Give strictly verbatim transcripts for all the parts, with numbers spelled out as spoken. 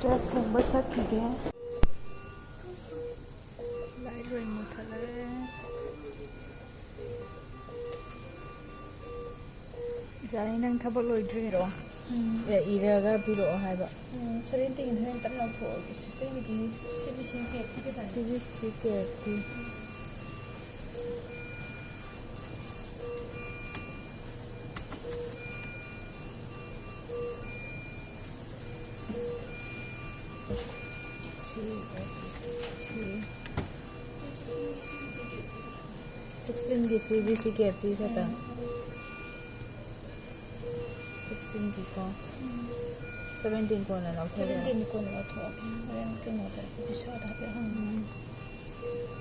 Dress ꯍꯣꯡꯕ ꯆꯠꯈꯤꯒꯦ꯫ Light ꯂꯣꯏ ꯃꯨꯠꯊꯠꯂꯦ꯫ ꯌꯥꯅꯤ, ꯅꯪ ꯊꯕꯛ ꯂꯣꯏꯗ꯭ꯔꯤꯔꯣ? ꯎꯝ꯫ ꯑꯦ, ꯏꯔꯒ ꯄꯤꯔꯛꯑꯣ ꯍꯥꯏꯕ꯫ ꯎꯝ, ꯁꯚꯦꯟꯇꯤꯟ ꯍꯣꯔꯦꯟ ꯇꯞꯅ ꯂꯧꯊꯣꯛꯑꯒꯦ꯫ ꯁꯤꯁꯇꯔꯒꯤꯗꯤ ꯁꯤ ꯕꯤ ꯁꯤ ꯀꯦ ꯄꯤꯒꯗꯥꯏ? C B C K P. ꯁꯤꯛꯁꯇꯤꯟꯒꯤ C B C K P ꯈꯛꯇꯪ꯫ ꯁꯤꯛꯁꯇꯤꯟꯒꯤꯀꯣ꯫ ꯁꯚꯦꯟꯇꯤꯟ ꯀꯣꯟꯅ ꯂꯧꯊꯣꯛꯑꯣ꯫ ꯁꯚꯦꯟꯇꯤꯟ ꯀꯣꯟꯅ ꯂꯧꯊꯣꯛꯑꯒꯦ꯫ ꯍꯣꯔꯦꯟ ꯀꯩꯅꯣꯗ, ꯕꯤꯁꯥꯜꯗ ꯍꯥꯏꯐꯦꯠ ꯍꯪꯉꯨ꯫ ꯎꯝ꯫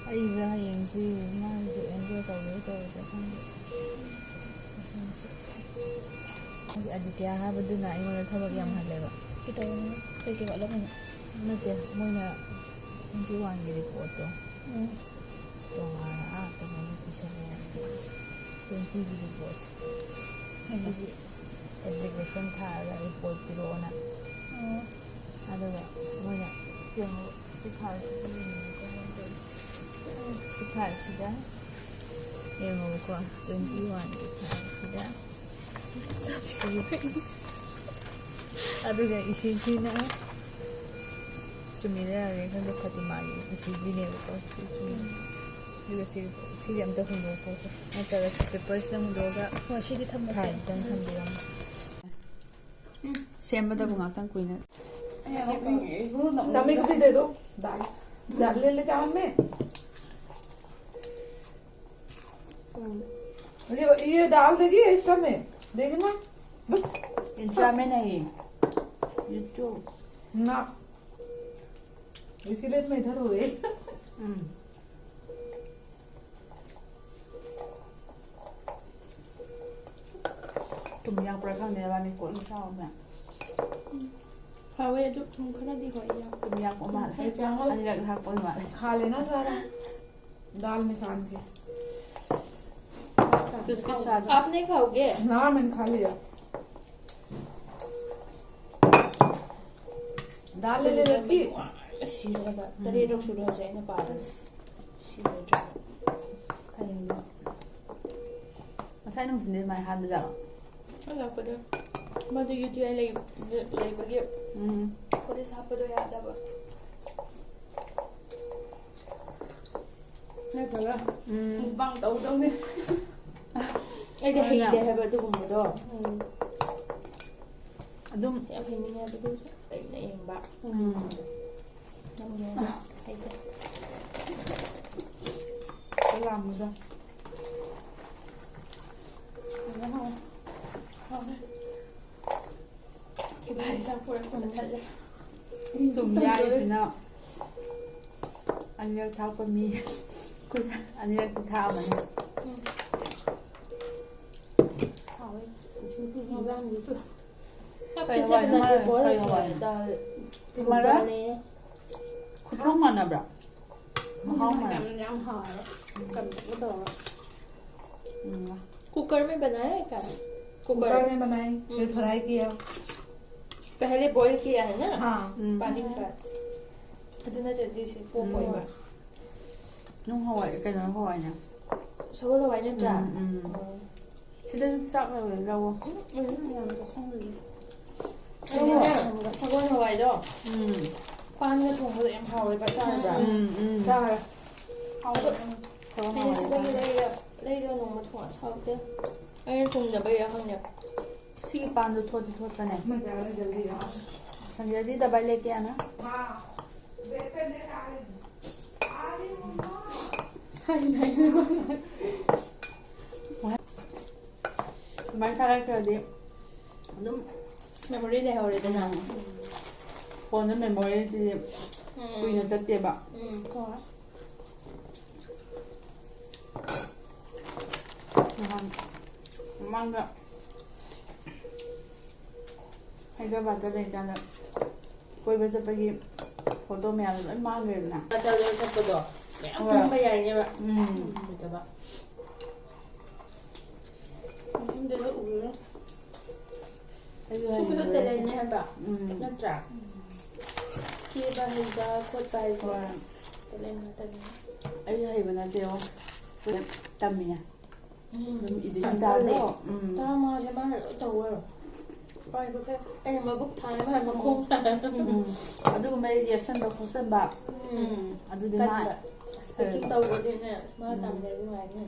ꯑꯩꯁꯨ ꯍꯌꯦꯡꯁꯤ ꯃꯥꯒꯤꯁꯨ ꯑꯦꯟꯖꯣꯏ ꯇꯧꯗꯣꯏ ꯇꯧꯔꯣꯏꯗ꯭ꯔꯥ ꯈꯪꯗꯦ꯫ ꯑꯗꯤꯇ꯭ꯌ ꯍꯥꯏꯕꯗꯨꯅ ꯑꯩꯉꯣꯟꯗ ꯊꯕꯛ ꯌꯥꯝꯍꯜꯂꯦꯕ꯫ ꯀꯩꯗꯧꯔꯤꯅꯣ? ꯀꯩꯀꯩ ꯋꯥꯠꯂꯝꯃꯤꯅꯣ? ꯅꯠꯇꯦ, ꯃꯣꯏꯅ ꯇ꯭ꯋꯦꯟꯇꯤ ꯋꯥꯟꯒꯤ ꯔꯤꯄꯣꯔꯠꯇꯣ ꯎꯝ꯫ ꯇꯣꯉꯥꯟꯅ ꯑꯥ ꯀꯩꯅꯣꯗ ꯄꯤꯁꯜꯂꯦ ꯍꯥꯏꯕ꯫ ꯇ꯭ꯋꯦꯟꯇꯤꯒꯤ ꯔꯤꯄꯣꯔꯠꯁꯦ꯫ ꯍꯩꯃꯥ꯫ ꯁꯤꯒꯤ ꯑꯦꯄ꯭ꯂꯤꯀꯦꯁꯟ ꯊꯥꯔꯒ ꯔꯤꯄꯣꯔꯠ ꯄꯤꯔꯛꯑꯣꯅ꯫ ꯑꯣ꯫ ꯑꯗꯨꯒ ꯃꯣꯏꯅ ꯁꯤ ꯑꯃꯨꯛ ꯁꯤ ꯐꯥꯏꯜꯁꯤꯗ ꯌꯦꯡꯉꯨꯀꯣ, ꯃꯣꯏ ꯇꯧꯔꯤꯁꯦ꯫ ꯁꯤ ꯐꯥꯏꯜꯁꯤꯗ ꯌꯦꯡꯉꯨꯕꯀꯣ, ꯇ꯭ꯋꯦꯟꯇꯤ ꯋꯥꯟꯒꯤ ꯐꯥꯏꯜꯁꯤꯗ꯫ ꯁꯤ, ꯑꯗꯨꯒ ꯏꯁꯤꯁꯤꯅ ꯆꯨꯝꯃꯤꯔ ꯂꯥꯜꯂꯤꯔ ꯈꯪꯗꯦ, ꯐꯥꯇꯤꯃꯥꯒꯤ ꯏꯁꯤꯁꯤꯅꯦꯕꯀꯣ꯫ ꯁꯤ ꯆꯨꯝꯃꯤ꯫ ꯑꯗꯨꯒ ꯁꯤ, ꯁꯤꯁꯦ ꯑꯝꯇ ꯍꯨꯟꯗꯣꯛꯈꯣꯁꯦ꯫ ꯅꯠꯇ꯭ꯔꯒ ꯁꯤ ꯄꯦꯄꯔꯁꯤꯅ ꯍꯨꯟꯗꯣꯛꯑꯒ ꯍꯣꯏ, ꯁꯤꯗꯤ ꯊꯝꯃꯁꯦ꯫ ꯐꯥꯏꯜꯗꯪ ꯊꯝꯕꯤꯔꯝꯃꯣ꯫ ꯎꯝ, ꯁꯦꯝꯕꯗꯕꯨ ꯉꯥꯛꯇꯪ ꯀꯨꯏꯅ꯫ हमें को भी दे दो दाल। जा, ले ले चावल में। ये, ये डाल देगी इसका में, देखना। इंस्टा में नहीं, YouTube। ना, इसीलिए तो मैं इधर हो गई। हम्म। ꯊꯨꯝ ꯌꯥꯛꯄ꯭ꯔꯥ ꯈꯪꯗꯦ, ꯅꯕꯥꯅꯤ ꯀꯣꯠꯂ ꯆꯥꯎꯅꯦ꯫ ꯍꯥꯎꯋꯦ ꯑꯗꯨ ꯊꯨꯝ ꯈꯔꯗꯤ ꯍꯣꯏ ꯌꯥꯛ-꯫ ꯊꯨꯝ ꯌꯥꯛꯄ ꯃꯥꯜꯂꯦ꯫ ꯑꯩ ꯆꯥꯍꯧ-꯫ ꯑꯅꯤꯔꯛ ꯊꯥꯛꯄ ꯑꯣꯏ ꯃꯥꯜꯂꯦ꯫ खा लेना सारा। दाल में सान के। तो उसके साथ आप नहीं खाओगे? ना, मैंने खा लिया। ꯂꯥꯜꯂꯦ, ꯂꯥꯜꯂꯦ, ꯂꯥꯜꯂꯦ꯫ ꯁꯤꯔꯦꯕ꯫ ꯎꯝ꯫ ꯇꯔꯦꯠꯔꯛ ꯁꯨꯔꯦ ꯍꯧꯖꯤꯛ ꯑꯩꯅ ꯄꯥꯕꯁꯦ꯫ ꯁꯤꯔꯣꯏꯗ꯭ꯔꯥ? ꯍꯌꯦꯡꯗꯣ꯫ ꯉꯁꯥꯏ ꯅꯨꯡꯊꯤꯟꯗꯤ ꯑꯗꯨꯃꯥꯏꯅ ꯍꯥꯟꯕꯖꯥꯠꯂꯣ? ꯍꯜꯂꯛꯄꯗ ꯃꯥꯗꯣ ꯌꯨ ꯇꯤ ꯑꯥꯏ ꯂꯩ-, ꯂꯩꯕꯒꯤ ꯎꯝ꯫ ꯀꯣꯂꯦꯖ ꯍꯥꯞꯄꯗꯣ ꯌꯥꯗꯕ꯫ ꯅꯠꯇ꯭ꯔꯒ ꯎꯝ꯫ ꯃꯨꯛꯕꯥꯡ ꯇꯧꯗꯧꯅꯦ꯫ ꯑꯩꯗꯤ ꯍꯣꯏꯅ꯫ ꯍꯩꯇꯦ ꯍꯥꯏꯕ ꯑꯗꯨꯒꯨꯝꯕꯗꯣ꯫ ꯎꯝ꯫ ꯑꯗꯨꯝ ꯌꯥꯝ ꯍꯩꯅꯤꯡꯉꯦ ꯍꯥꯏꯕꯗꯨ ꯂꯩꯅ ꯌꯦꯡꯕ꯫ ꯎꯝ꯫ ꯅꯪꯒꯤ ꯍꯩꯇꯦ꯫ ꯆꯥꯛ ꯂꯥꯝꯕꯗ꯫ ꯐꯖꯅ ꯍꯥꯎꯋꯦ꯫ ꯍꯥꯎꯋꯦ꯫ ꯏꯕꯥꯅꯤ ꯆꯥꯛ ꯄꯨꯔꯛꯄꯗ ꯊꯜꯂꯦ꯫ ꯆꯨꯝ ꯌꯥꯔꯤꯁꯤꯅ ꯑꯅꯤꯔꯛ ꯊꯥꯛꯄ ꯃꯤ꯫ ꯑꯩꯈꯣꯏ ꯑꯅꯤꯔꯛꯇꯤ ꯊꯥꯛꯑꯕꯅꯦ꯫ ꯎꯝ꯫ ꯍꯥꯎꯋꯦ꯫ ꯏꯁꯤꯡ ꯄꯤꯕꯤꯕ꯫ ꯍꯤꯟꯖꯥꯡꯗꯨꯁꯨ꯫ ꯀꯩ ꯍꯋꯥꯏꯅꯣ ꯃꯥ? ꯀꯩ ꯍꯋꯥꯏꯅꯣ? ꯗꯥꯜ꯫ ꯃꯥꯟꯅꯔꯦ? ꯗꯥꯜꯅꯦ꯫ ꯈꯨꯊꯣꯡ ꯃꯥꯟꯅꯕ꯭ꯔꯥ? ꯃꯍꯥꯎ ꯃꯥꯟꯅ- ꯌꯥꯝ, ꯌꯥꯝ ꯍꯥꯎꯋꯦ꯫ ꯆꯝꯐꯨꯠꯀ ꯇꯧꯔꯒ꯫ ꯎꯝ꯫ कुकर में बनाया है क्या? कुकर। कुकर में बनाई, फिर हम्म। फ्राई किया। पहले बॉईल किया है ना? हाँ। हम्म। पानी के साथ। ꯑꯗꯨ ꯅꯠꯇ꯭ꯔꯗꯤ ꯁꯤ ꯄꯣꯛꯑꯣꯏꯕ꯫ ꯎꯝ꯫ ꯅꯨꯡ ꯍꯋꯥꯏ, ꯀꯩꯅꯣ ꯍꯋꯥꯏꯅꯦ꯫ ꯁꯒꯣꯜ ꯍꯋꯥꯏ ꯅꯠꯇ꯭ꯔꯥ? ꯎꯝ, ꯎꯝ꯫ ꯑꯣ꯫ ꯁꯤꯗꯁꯨ ꯆꯥꯛ ꯂꯧꯔꯦ, ꯂꯧꯑꯣ꯫ ꯎꯝ, ꯎꯝ, ꯌꯥꯝ ꯆꯥꯁꯟꯕꯤꯌꯨ꯫ ꯑꯩꯅꯅꯦ, ꯁꯒꯣꯜ ꯍꯋꯥꯏꯗꯣ ꯎꯝ꯫ ꯄꯥꯟꯒ ꯊꯣꯡꯕꯗꯣ ꯌꯥꯝ ꯍꯥꯎꯋꯦꯕ, ꯆꯥꯔꯕ꯭ꯔꯥ? ꯎꯝ, ꯎꯝ꯫ ꯆꯥꯔꯦ꯫ ꯍꯥꯎꯕ꯫ ꯁꯒꯣꯜ ꯑꯩꯅ ꯍꯋꯥꯏ ꯁꯤꯗꯒꯤ ꯆꯥꯔꯦ꯫ ꯂꯩꯔ, ꯂꯩꯔ ꯅꯣꯡꯃ ꯊꯣꯡꯉ ꯆꯥꯎꯗꯦ꯫ ꯑꯩꯅ ꯊꯣꯡꯖꯕꯩꯔꯥ ꯈꯪꯗꯦ꯫ ꯁꯤꯒꯤ ꯄꯥꯟꯗꯣ ꯊꯣꯠꯇꯤ ꯊꯣꯠꯄꯅꯦ꯫ ꯃꯖꯥ ꯂꯩ ꯖꯜꯗꯤ ꯌꯥ꯫ ꯁꯟꯖꯦꯗꯤ ꯗꯕꯥꯏ ꯂꯦꯛꯀꯦ ꯌꯥꯅ? हाँ, बेहतर दे रहा है। ꯑꯗꯨꯃꯥꯏꯅ ꯊꯥꯒꯠꯈ꯭ꯔꯗꯤ ꯑꯗꯨꯝ memory ꯂꯩꯍꯧꯔꯦꯗꯅ꯫ ꯎꯝ꯫ ꯐꯣꯟꯗ memory ꯁꯤꯗꯤ ꯎꯝ꯫ ꯀꯨꯏꯅ ꯆꯠꯇꯦꯕ꯫ ꯎꯝ꯫ ꯍꯣꯏ꯫ ꯅꯍꯥꯟ ꯃꯃꯥꯡꯗ ꯍꯥꯏꯗ꯭ꯔꯕꯥꯗꯇ ꯂꯩꯀꯥꯟꯗ ꯀꯣꯏꯕ ꯆꯠꯄꯒꯤ ꯐꯣꯇꯣ ꯃꯌꯥꯝꯗꯣ ꯂꯣꯏ ꯃꯥꯡꯈ꯭ꯔꯦꯗꯅ꯫ ꯑꯆꯥꯄꯣꯠ ꯆꯠꯄꯗꯣ ꯃꯌꯥꯝ ꯍꯣꯏ꯫ ꯊꯝꯕ ꯌꯥꯏꯅꯦꯕ꯫ ꯎꯝ꯫ ꯎꯝ, ꯐꯖꯕ꯫ ꯃꯊꯪꯗ ꯂꯣꯏ ꯎꯔꯔꯣꯏ꯫ ꯑꯩꯁꯨ ꯁꯤ ꯈꯨꯗꯛꯇ ꯍꯌꯦꯡ ꯂꯩꯅꯤ ꯍꯥꯏꯕ꯫ ꯎꯝ꯫ ꯅꯠꯇ꯭ꯔꯥ? ꯎꯝ꯫ ꯀꯦꯕ ꯍꯩꯕ ꯈꯣꯠꯄ ꯍꯥꯏꯁꯦ ꯍꯣꯏ꯫ ꯇꯦꯂꯦꯟ ꯉꯥꯛꯇꯅꯤ꯫ ꯑꯩꯁꯨ ꯍꯩꯕ ꯅꯠꯇꯦ, ꯑꯣ, ꯇꯝꯃꯤꯅꯦ꯫ ꯎꯝ꯫ ꯑꯗꯨꯝ ꯏꯗꯤꯠ ꯌꯥꯝ ꯏꯟꯗꯥꯗꯣ꯫ ꯀꯜꯂꯦ꯫ ꯎꯝ꯫ ꯇꯔꯥꯃꯉꯥꯁꯦ ꯃꯥꯅ ꯂꯣꯏ ꯇꯧꯕ ꯑꯣꯏꯔꯣ꯫ ꯄꯥꯏꯕ ꯈꯔ ꯑꯩꯅ ꯃꯕꯨꯛ ꯊꯥꯔꯦ, ꯃꯥꯅ ꯃꯈꯣꯡ ꯊꯥꯔꯦ꯫ ꯎꯝ꯫ ꯑꯗꯨꯒꯨꯝꯕ ꯌꯦꯛꯁꯟꯕ ꯈꯣꯠꯆꯟꯕ꯫ ꯎꯝ꯫ ꯑꯗꯨꯗꯤ ꯃꯥ ꯀꯟꯕ꯫ ꯁ꯭ꯄꯤꯀꯤꯡ ꯇꯧꯕꯗꯤꯅꯦ ꯑꯁ ꯃꯥ ꯎꯝ꯫ ꯇꯝꯗ꯭ꯔꯗꯤ ꯅꯨꯡꯉꯥꯏꯅꯤ꯫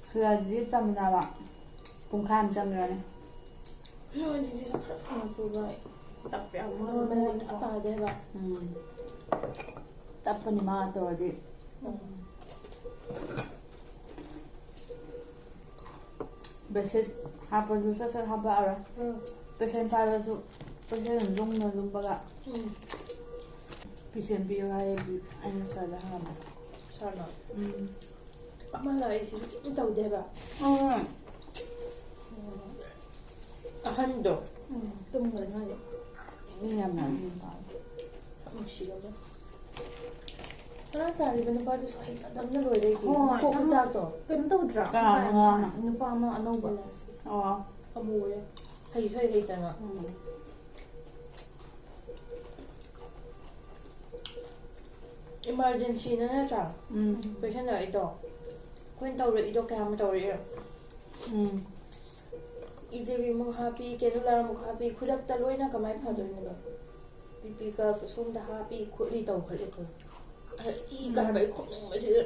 ꯁꯤꯗꯗꯤ ꯇꯝꯃꯤꯟꯅꯕ ꯄꯨꯡꯈꯥꯏ ꯑꯃ ꯆꯪꯈ꯭ꯔꯅꯤ꯫ ꯐꯤꯔꯣꯟꯁꯤꯗꯤ ꯈꯔ ꯃꯆꯨꯒ ꯇꯞꯄꯦ ꯌꯥꯝ ꯃꯑꯣꯡ ꯏꯇꯥ ꯇꯥꯗꯦꯕ꯫ ꯎꯝ꯫ ꯇꯞꯄꯅꯤ ꯃꯥ ꯇꯧꯔꯗꯤ꯫ ꯎꯝ꯫ ꯕꯦꯗꯁꯤꯠ ꯍꯥꯞꯄꯁꯨ ꯁꯠ ꯁꯠ ꯍꯥꯞꯄꯛꯑꯔꯣꯏ꯫ ꯎꯝ꯫ ꯄꯦꯁꯦꯟ ꯄꯥꯏꯕꯁꯨ ꯄꯦꯁꯦꯟ ꯂꯨꯝꯅ ꯂꯨꯝꯕꯒ꯫ ꯎꯝ꯫ ꯄꯦꯁꯦꯟ ꯄꯤꯌꯨ ꯍꯥꯏꯌꯦ, ꯑꯩꯅ ꯁꯥꯔꯗ ꯍꯪꯉꯝꯕ꯫ ꯁꯥꯔꯅ? ꯎꯝ꯫ ꯑꯃ ꯂꯥꯛꯏꯁꯤꯁꯨ ꯀꯩꯝ ꯇꯧꯗꯦꯕ꯫ ꯎꯝ꯫ ꯑꯍꯟꯗꯣ꯫ ꯎꯝ꯫ ꯇꯨꯝꯈ꯭ꯔ ꯃꯥꯜꯂꯦ꯫ ꯃꯤ ꯌꯥꯝ ꯌꯥꯝ ꯌꯥꯝ ꯄꯥꯜꯂꯦ꯫ ꯌꯥꯝ ꯅꯨꯡꯁꯤꯔꯕ꯫ ꯉꯔꯥꯡ ꯇꯥꯔꯤꯕ ꯅꯨꯄꯥꯗꯨꯁꯨ ꯍꯩꯅꯗꯕꯅ ꯂꯣꯏꯔꯦ ꯑꯩꯗꯤ꯫ ꯍꯣꯏ, ꯃꯀꯣꯛ ꯑꯃ ꯃꯆꯥꯛꯇꯣ꯫ ꯀꯩꯅꯣ ꯇꯧꯗ꯭ꯔꯥ? ꯀꯅꯥꯅꯣ ꯉꯔꯥꯡ? ꯅꯨꯄꯥ ꯑꯃ ꯑꯅꯧꯕ꯫ ꯑꯣ꯫ ꯑꯃꯨꯕ꯫ ꯍꯩꯁꯨ ꯍꯩ ꯍꯩꯇꯅ꯫ ꯎꯝ꯫ ꯏꯃꯥꯔꯖꯦꯟꯁꯤꯅ ꯅꯠꯇ꯭ꯔꯥ? ꯎꯝ꯫ ꯄꯦꯁꯦꯟ ꯂꯥꯛꯏꯗꯣ꯫ ꯑꯩꯈꯣꯏꯅ ꯇꯧꯔꯛꯏꯗꯣ ꯀꯌꯥꯝ ꯇꯧꯔꯛꯏ? ꯎꯝ꯫ ꯏ ꯖꯤ ꯕꯤ ꯑꯃꯨꯛ ꯍꯥꯞꯄꯤ, ꯀꯦꯅꯨꯂꯥ ꯑꯃꯨꯛ ꯍꯥꯞꯄꯤ, ꯈꯨꯗꯛꯇ ꯂꯣꯏꯅ ꯀꯃꯥꯏꯅ ꯐꯗꯣꯏꯅꯣꯕ? ꯕꯤ ꯄꯤ ꯀꯞ ꯁꯣꯝꯗ ꯍꯥꯞꯄꯤ ꯈꯣꯠꯂꯤ ꯇꯧꯈꯠꯂꯛꯄꯗꯣ꯫ ꯑꯗ ꯏ ꯀꯥꯕ ꯑꯩ ꯈꯣꯛꯅꯤꯡꯕꯁꯤꯗ꯫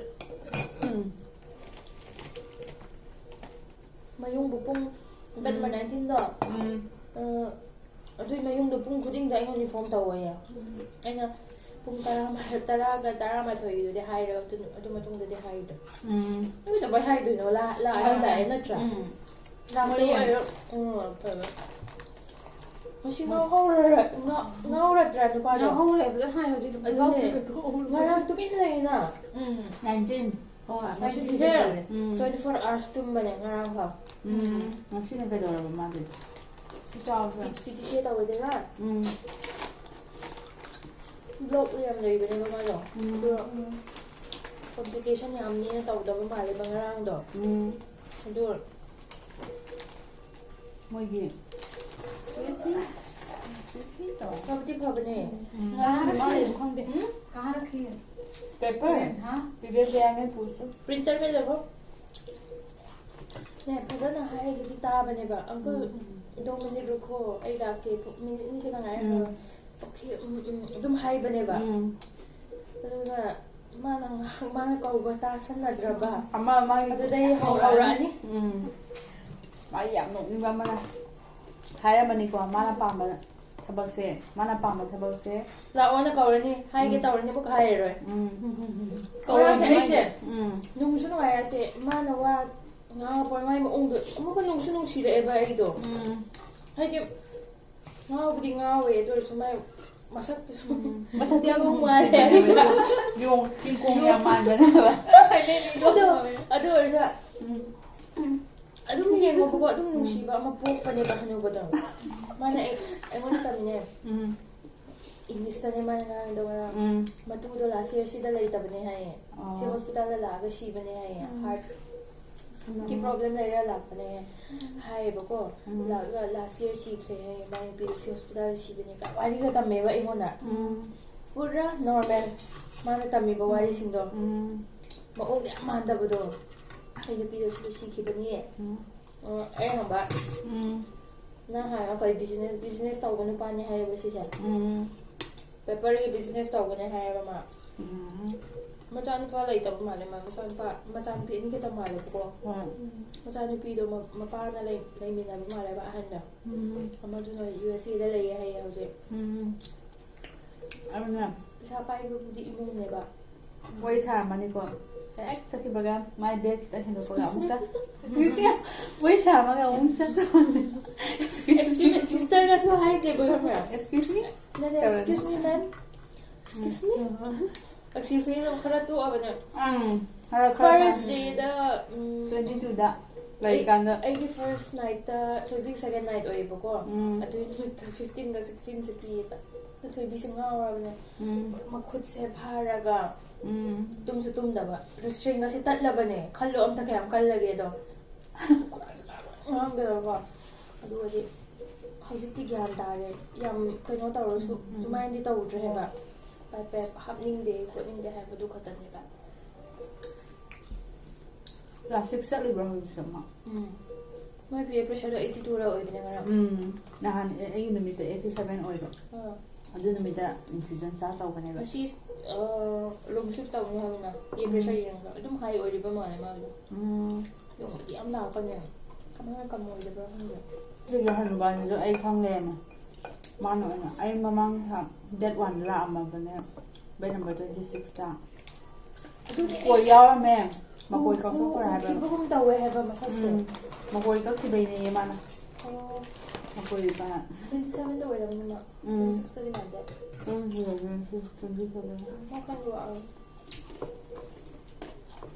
ꯎꯝ꯫ ꯃꯌꯨꯡꯕꯨ ꯄꯨꯡ ꯕꯦꯠ ꯎꯝ꯫ ꯅꯥꯏꯟꯇꯤꯟꯗꯣ꯫ ꯎꯝ꯫ ꯑ, ꯑꯗꯨꯏ ꯃꯌꯨꯡꯗꯣ ꯄꯨꯡ ꯈꯨꯗꯤꯡꯗ ꯑꯩꯉꯣꯟꯗ ꯏꯟꯐꯣꯔꯝ ꯇꯧꯋꯦꯌꯦ꯫ ꯎꯝ꯫ ꯑꯩꯅ ꯄꯨꯡ ꯇꯔꯥ, ꯇꯔꯥꯒ ꯇꯔꯥꯃꯥꯊꯣꯏꯒꯤꯗꯨꯗꯤ ꯍꯥꯏꯔꯒ ꯑꯗꯨ, ꯑꯗꯨ ꯃꯇꯨꯡꯗꯗꯤ ꯍꯥꯏꯗ꯭ꯔꯦ꯫ ꯎꯝ꯫ ꯑꯗꯨ ꯀꯩꯗꯧꯕꯩ ꯍꯥꯏꯗꯣꯏꯅꯣ? ꯂꯥ-, ꯂꯥꯛꯑꯁꯨ ꯑꯗꯨꯅꯦ꯫ ꯂꯥꯛꯑꯦ ꯅꯠꯇ꯭ꯔꯥ? ꯎꯝ꯫ ꯂꯥꯛꯇ ꯃꯣꯏ ꯑꯣꯏꯔꯣ꯫ ꯎꯝ, ꯐꯕ꯫ ꯃꯁꯤ ꯉꯥꯎꯍꯧꯔ-, ꯉꯥ-, ꯉꯥꯎꯔꯗ꯭ꯔꯥ ꯅꯨꯄꯥꯗꯣ? ꯉꯥꯎꯍꯧꯔꯦ, ꯐꯖꯅ ꯍꯥꯏꯌꯣ ꯑꯗꯨꯗꯤ꯫ ꯑꯗꯨꯅꯦ꯫ ꯉꯥꯎꯍꯧꯔꯦ, ꯉꯥꯎꯍꯧꯔꯦ꯫ ꯉꯔꯥꯡ ꯇꯨꯃꯤꯟ ꯂꯩꯅ꯫ ꯎꯝ, ꯅꯥꯏꯟꯇꯤꯟ꯫ ꯍꯣꯏ, ꯃꯁꯤ ꯅꯥꯏꯟꯇꯤꯟꯁꯦ꯫ ꯎꯝ꯫ Twenty four hours ꯇꯨꯝꯕꯅꯦ ꯉꯔꯥꯡ ꯐꯥꯎ꯫ ꯎꯝ, ꯉꯁꯤꯅ ꯀꯩꯗꯧꯔꯕ ꯃꯥꯗꯤ? ꯏꯆꯥꯎꯁꯦ꯫ ꯄꯤ-, ꯄꯤ ꯇꯤ ꯁꯤ ꯇꯧꯋꯦꯗꯅ꯫ ꯎꯝ꯫ ꯕ꯭ꯂꯣꯛ ꯌꯥꯝ ꯂꯩꯕꯅꯦꯕ ꯃꯥꯗꯣ꯫ ꯎꯝ꯫ ꯑꯗꯣ ꯀꯣꯝꯄ꯭ꯂꯤꯀꯦꯁꯟ ꯌꯥꯝꯅꯤꯅ ꯇꯧꯗꯕ ꯃꯥꯜꯂꯦꯕ ꯉꯔꯥꯡꯗꯣ꯫ ꯎꯝ꯫ ꯑꯗꯨ ꯃꯣꯏꯒꯤ ꯁ꯭ꯋꯤꯁꯇꯤ ꯐꯕꯗꯤ ꯐꯕꯅꯦ꯫ ꯉꯔꯥꯡꯗꯤ ꯃꯥ ꯂꯩꯕ ꯈꯪꯗꯦ꯫ ꯎꯝ? कहाँ रखी है? Paper? हाँ। Paper पे आने पूछो। प्रिंटर में देखो। ꯅꯦ, ꯐꯖꯅ ꯍꯥꯏꯔꯒꯗꯤ ꯇꯥꯕꯅꯦꯕ꯫ "ꯑꯪꯀꯜ, ꯑꯗꯣ ꯃꯤꯅꯤꯠ ꯔꯨꯈꯣ, ꯑꯩ ꯂꯥꯛꯀꯦ, ꯃꯤꯅꯤꯠ ꯑꯅꯤ ꯈꯛꯇ ꯉꯥꯏꯔꯝꯃꯣ꯫ ꯑꯣꯀꯦ, ꯎꯝ, ꯎꯝ," ꯑꯗꯨꯝ ꯍꯥꯏꯕꯅꯦꯕ꯫ ꯎꯝ꯫ ꯑꯗꯨꯒ ꯃꯥꯅ ꯉꯥꯏꯍꯥꯛ, ꯃꯥꯅ ꯀꯧꯕ ꯇꯥꯁꯟꯅꯗ꯭ꯔꯕ꯫ ꯑꯃ ꯃꯥꯒꯤ ꯑꯗꯨꯗꯩ ꯍꯧꯔꯛꯑꯅꯤ꯫ ꯎꯝ꯫ ꯃꯥꯒꯤ ꯌꯥꯝ ꯅꯣꯛꯅꯤꯡꯕ ꯑꯃꯅ ꯍꯥꯏꯔꯝꯕꯅꯤꯀꯣ, ꯃꯥꯅ ꯄꯥꯝꯕ ꯊꯕꯛꯁꯦ, ꯃꯥꯅ ꯄꯥꯝꯕ ꯊꯕꯛꯁꯦ꯫ "ꯂꯥꯛꯑꯣꯅ ꯀꯧꯔꯅꯤ, ꯍꯥꯏꯒꯦ ꯎꯝ꯫ ꯇꯧꯔꯅꯤ, ꯑꯃꯨꯛꯀ ꯍꯥꯏꯔꯔꯣꯏ"꯫ ꯎꯝ꯫ ꯀꯧꯔꯛꯑꯁꯦ ꯎꯝ꯫ ꯑꯩꯁꯦ꯫ ꯎꯝ꯫ ꯅꯨꯡꯁꯨ ꯅꯨꯡꯉꯥꯏꯔꯛꯇꯦ꯫ ꯃꯥꯅ ꯋꯥ ꯉꯥꯡꯉꯛꯄ ꯃꯥꯏ ꯃꯑꯣꯡꯗꯣ ꯑꯃꯨꯛꯀ ꯅꯨꯡꯁꯨ ꯅꯨꯡꯁꯤꯔꯛꯑꯦꯕ ꯑꯩꯗꯣ꯫ ꯎꯝ꯫ ꯍꯥꯏꯗꯤ ꯉꯥꯎꯕꯨꯗꯤ ꯉꯥꯎꯋꯦ, ꯑꯗꯨ ꯑꯣꯏꯔꯁꯨ ꯃꯥꯏ ꯃꯁꯛꯇꯨꯁꯨ ꯃꯁꯛꯇꯤ ꯌꯥꯝ ꯌꯥꯝ ꯅꯨꯡꯁꯤꯕꯅꯦ꯫ ꯌꯣꯡ, ꯀꯤꯡꯀꯣꯡ ꯌꯥꯝ ꯃꯥꯟꯕꯅꯦꯕ꯫ ꯑꯗꯣ, ꯑꯗꯨ ꯑꯣꯏꯔꯁꯨ ꯎꯝ꯫ ꯑꯗꯨꯝ ꯌꯦꯡꯉꯣꯕꯀꯣ, ꯑꯗꯨꯝ ꯅꯨꯡꯁꯤꯕ ꯑꯃ ꯄꯣꯛꯄꯅꯦꯕ ꯍꯅꯨꯕꯗꯣ꯫ ꯃꯥꯅ ꯑꯩ-, ꯑꯩꯉꯣꯟꯗ ꯇꯝꯃꯤꯅꯦ꯫ ꯎꯝ꯫ ꯏꯪꯂꯤꯁꯇꯅꯦ ꯃꯥꯅ ꯉꯥꯡꯉꯤꯗꯣ ꯉꯔꯥꯡ꯫ ꯎꯝ꯫ ꯃꯇꯨꯗꯣ ꯂꯥꯁ ꯌꯔ ꯁꯤꯗ ꯂꯩꯇꯕꯅꯦ ꯍꯥꯏꯌꯦ꯫ ꯑꯣ꯫ ꯁꯤ ꯍꯣꯁꯄꯤꯇꯥꯜꯗ ꯂꯥꯛꯑꯒ ꯁꯤꯕꯅꯦ ꯍꯥꯏꯌꯦ꯫ ꯎꯝ꯫ ꯍꯥꯔꯠꯀꯤ ꯄ꯭ꯔꯣꯕ꯭ꯂꯦꯝ ꯂꯩꯔ ꯂꯥꯛꯄꯅꯦ ꯍꯥꯏꯌꯦꯕꯀꯣ꯫ ꯎꯝ꯫ ꯂꯥꯛꯑꯒ ꯂꯥꯁ ꯌꯔ ꯁꯤꯈ꯭ꯔꯦ ꯍꯥꯏꯌꯦ꯫ ꯃꯥꯏ ꯅꯨꯄꯤꯗꯣ ꯁꯤ ꯍꯣꯁꯄꯤꯇꯥꯜꯗ ꯁꯤꯕꯅꯦ ꯀꯥꯏ ꯋꯥꯔꯤꯒ ꯇꯝꯃꯦꯕ ꯑꯩꯉꯣꯟꯗ꯫ ꯎꯝ꯫ ꯄꯨꯔꯥ ꯅꯣꯔꯃꯦꯜ꯫ ꯃꯥꯅ ꯇꯝꯃꯤꯕ ꯋꯥꯔꯤꯁꯤꯡꯗꯣ꯫ ꯎꯝ꯫ ꯃꯑꯣꯡꯗ ꯌꯥꯝ ꯃꯥꯟꯗꯕꯗꯣ꯫ ꯑꯩ ꯅꯨꯄꯤꯗꯣ ꯁꯤꯗ ꯁꯤꯈꯤꯕꯅꯤ꯫ ꯎꯝ꯫ ꯑ, ꯑꯩ ꯍꯪꯕ, ꯎꯝ꯫ "ꯅꯪ ꯍꯥꯟꯅ ꯀꯩ ꯕꯤꯖꯤꯅꯦꯁ, ꯕꯤꯖꯤꯅꯦꯁ ꯇꯧꯕ ꯅꯨꯄꯥꯅꯤ?" ꯍꯥꯏꯌꯦꯕ ꯁꯤꯁꯦ꯫ ꯎꯝ꯫ ꯄꯦꯄꯔꯒꯤ ꯕꯤꯖꯤꯅꯦꯁ ꯇꯧꯕꯅꯦ ꯍꯥꯏꯌꯦꯕ ꯃꯥ꯫ ꯎꯝ꯫ ꯃꯆꯥꯅꯨꯄꯥ ꯂꯩꯇꯕ ꯃꯥꯜꯂꯦ ꯃꯥ꯫ ꯃꯆꯥꯅꯨꯄꯥ, ꯃꯆꯥꯅꯨꯄꯤ ꯑꯅꯤ ꯈꯛꯇ ꯃꯥꯜꯂꯦꯕꯀꯣ꯫ ꯍꯣꯏ꯫ ꯃꯆꯥꯅꯨꯄꯤꯗꯣ ꯃ-, ꯃꯄꯥꯅ ꯂꯩ-, ꯂꯩꯃꯤꯟꯅꯕ ꯃꯥꯜꯂꯦꯕ ꯑꯍꯟꯗ꯫ ꯎꯝ꯫ ꯑꯃꯗꯨꯅ ꯌꯨ ꯑꯦꯁ ꯑꯦꯗ ꯂꯩꯌꯦ ꯍꯥꯏꯌꯦ ꯍꯧꯖꯤꯛ꯫ ꯎꯝ꯫ ꯑꯗꯨꯅ ꯄꯩꯁꯥ ꯄꯥꯏꯕꯕꯨꯗꯤ ꯏꯃꯨꯡꯅꯦꯕ꯫ ꯋꯥꯔꯤ ꯁꯥꯔꯝꯃꯅꯤꯀꯣ꯫ ꯍꯦꯛ ꯆꯠꯈꯤꯕꯒ ꯃꯥꯏ ꯕꯦꯒ ꯈꯤꯇꯪ ꯍꯦꯟꯗꯣꯛꯄꯒ ꯑꯃꯨꯛꯀ꯫ Excuse me꯫ ꯋꯥꯔꯤ ꯁꯥꯔꯝꯃꯒ ꯑꯃꯨꯛ ꯆꯠꯈ꯭ꯔꯕꯅꯦ꯫ Excuse me꯫ ꯑꯦꯛꯁꯀ꯭ꯌꯨꯁ ꯃꯤ, ꯁꯤꯁꯇꯔꯒꯁꯨ ꯍꯥꯏꯗꯦꯕ ꯈꯪꯕ꯭ꯔꯥ? Excuse me꯫ ꯅꯠꯇꯦ, ꯇꯧꯔꯅꯤ꯫ "Excuse me, ma'am." "Excuse me?" Excuse ꯃꯤꯗꯣ ꯈꯔ ꯇꯣꯛꯑꯕꯅꯦ꯫ ꯎꯝ꯫ ꯈꯔ, ꯈꯔ ꯐꯥꯔꯁ ꯈꯔ꯫ ꯗꯦꯗ, ꯎꯝ, Twenty twoꯗ ꯂꯩꯔꯤꯀꯥꯟꯗ꯫ ꯑꯩꯒꯤ ꯐꯥꯔꯁ ꯅꯥꯏꯠꯇ, ꯊꯣꯏꯕꯤ ꯁꯦꯀꯦꯟ ꯅꯥꯏꯠ ꯑꯣꯏꯌꯦꯕꯀꯣ꯫ ꯎꯝ꯫ ꯑꯗꯨꯒꯤ ꯅꯨꯃꯤꯠꯇ ꯐꯤꯐꯇꯤꯟꯒ ꯁꯤꯛꯁꯇꯤꯟꯁꯦ ꯄꯤꯌꯦꯕ꯫ ꯑꯗꯣ ꯊꯣꯏꯕꯤꯁꯦ ꯉꯥꯎꯔꯕꯅꯦ꯫ ꯎꯝ꯫ ꯃꯈꯨꯠꯁꯦ ꯐꯥꯔꯒ ꯎꯝ꯫ ꯇꯨꯝꯁꯨ ꯇꯨꯝꯗꯕ꯫ ꯑꯗꯣ ꯁ꯭ꯇ꯭ꯔꯤꯡ ꯑꯁꯤ ꯇꯠꯂꯕꯅꯦ꯫ ꯈꯜꯂꯣ ꯑꯝꯇ ꯀꯌꯥꯝ ꯀꯜꯂꯒꯦꯗꯣ꯫ ꯉꯥꯡꯗꯅꯀꯣ꯫ ꯑꯗꯨꯒꯗꯤ ꯍꯧꯖꯤꯛꯇꯤ ꯒ꯭ꯌꯥꯟ ꯇꯥꯔꯦ꯫ ꯌꯥꯝ ꯀꯩꯅꯣ ꯇꯧꯔꯁꯨ ꯎꯝ, ꯎꯝ꯫ ꯁꯨꯃꯥꯏꯅꯗꯤ ꯇꯧꯗ꯭ꯔꯦ ꯍꯥꯏꯕ꯫ ꯄꯥꯏꯞ ꯄꯥꯏꯞ ꯍꯥꯞꯅꯤꯡꯗꯦ ꯈꯣꯠꯅꯤꯡꯗꯦ ꯍꯥꯏꯕꯗꯨ ꯈꯛꯇꯅꯦꯕ꯫ Class six ꯆꯠꯂꯤꯕ꯭ꯔꯣ ꯍꯧꯖꯤꯛꯁꯦ ꯃꯥ? ꯎꯝ꯫ ꯃꯣꯏ peer pressure ꯗꯣ eighty two ꯔ ꯑꯣꯏꯕꯅꯦ ꯉꯔꯥꯡ꯫ ꯎꯝ꯫ ꯅꯍꯥꯟ ꯑꯩ-, ꯑꯩꯒꯤ ꯅꯨꯃꯤꯠꯇ eighty seven ꯑꯣꯏꯕ꯫ ꯑꯥ꯫ ꯑꯗꯨ ꯅꯨꯃꯤꯠꯇ infusion start ꯇꯧꯕꯅꯦꯕ꯫ ꯉꯁꯤ, ꯑꯥ, room shift ꯇꯧꯅꯤ ꯍꯥꯏꯕꯅ peer pressure ꯎꯝ꯫ ꯌꯦꯡꯉꯒ ꯑꯗꯨꯝ high ꯑꯣꯏꯔꯤꯕ ꯃꯥꯜꯂꯦ ꯃꯥꯒꯤꯗꯣ꯫ ꯎꯝ꯫ ꯌꯣꯡꯕꯗꯤ ꯌꯥꯝ ꯂꯥꯛꯄꯅꯦ꯫ ꯀꯃꯥꯏꯅ ꯀꯝ ꯑꯣꯏꯗꯕ꯭ꯔꯥ ꯈꯪꯗꯦ꯫ ꯁꯤꯒꯤ ꯍꯅꯨꯕꯥꯅꯤꯁꯨ ꯑꯩ ꯈꯪ ꯂꯩꯔꯝꯃꯦ꯫ ꯃꯥꯅ ꯑꯣꯏꯅ, ꯑꯩ ꯃꯃꯥꯡ ꯊꯥ date one ꯗ ꯂꯥꯛꯑꯝꯃꯕꯅꯦ, bed number twenty six ꯇ꯫ ꯑꯗꯨꯅꯦ ꯃꯀꯣꯏ ꯌꯥꯎꯔꯝꯃꯦ꯫ ꯃꯀꯣꯏ ꯎ-, ꯀꯛꯊꯣꯛꯈ꯭ꯔꯦ ꯍꯥꯏꯕ꯫ ꯎꯈꯤꯕꯒꯨꯝ ꯇꯧꯋꯦ ꯍꯥꯏꯕ ꯃꯁꯛꯁꯦ꯫ ꯎꯝ꯫ ꯃꯀꯣꯏ ꯀꯛꯈꯤꯕꯩꯅꯦꯌꯦ ꯃꯥꯅ꯫ ꯑꯣ꯫ ꯃꯀꯣꯏ ꯏꯄꯥꯅ꯫ Twenty seven ꯗ ꯑꯣꯏꯔꯝꯅꯤ ꯃꯥ꯫ ꯎꯝ꯫ Twenty six ꯇꯗꯤ ꯃꯥꯟꯗꯦ꯫ ꯎꯝ, ꯎꯝ, ꯎꯝ, twenty seven꯫ ꯃꯥ ꯈꯪꯗꯦ ꯋꯥ꯫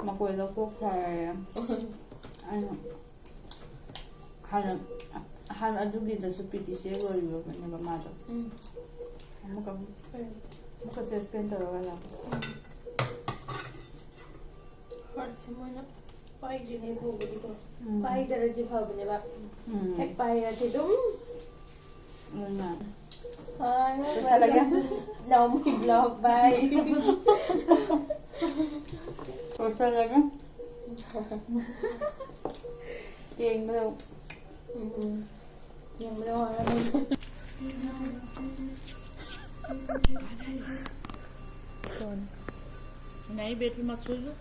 ꯃꯀꯣꯏ ꯂꯧꯊꯣꯛꯈ꯭ꯔꯦ꯫ ꯑꯩꯅ ꯍꯥꯟꯅ, ꯍꯥꯟꯅ ꯑꯗꯨꯒꯤꯗꯁꯨ P T C ꯂꯣꯏꯔꯨꯔꯕꯅꯦꯕ ꯃꯥꯗꯣ꯫ ꯎꯝ꯫ ꯑꯃꯨꯛꯀ, ꯎꯝ꯫ ꯑꯃꯨꯛꯀ ꯆꯦꯁ ꯄꯦꯟ ꯇꯧꯔꯒ ꯂꯥꯛꯄ꯫ ꯎꯝ꯫ ꯍꯥꯔꯠꯁꯦ ꯃꯣꯏꯅ ꯄꯥꯏꯗ꯭ꯔꯤꯉꯩ ꯐꯥꯎꯕꯗꯤꯀꯣ, ꯎꯝ꯫ ꯄꯥꯏꯗ꯭ꯔꯗꯤ ꯐꯕꯅꯦꯕ꯫ ꯎꯝ꯫ ꯍꯦꯛ ꯄꯥꯏꯔꯗꯤ ꯑꯗꯨꯝ꯫ ꯎꯝ꯫ Hi, ꯂꯣꯏꯁꯜꯂꯒꯦ꯫ Welcome to Naomi vlog, bye꯫ ꯂꯣꯏꯁꯜꯂꯒꯦ꯫ ꯌꯦꯡꯕꯗ꯫ ꯎꯝ꯫ ꯌꯦꯡꯕꯗ ꯋꯥꯔꯝꯃꯅꯤ꯫ ꯁꯣꯟ꯫ ꯅꯩ ꯕꯦꯠꯀꯤ ꯃꯆꯨꯁꯨ꯫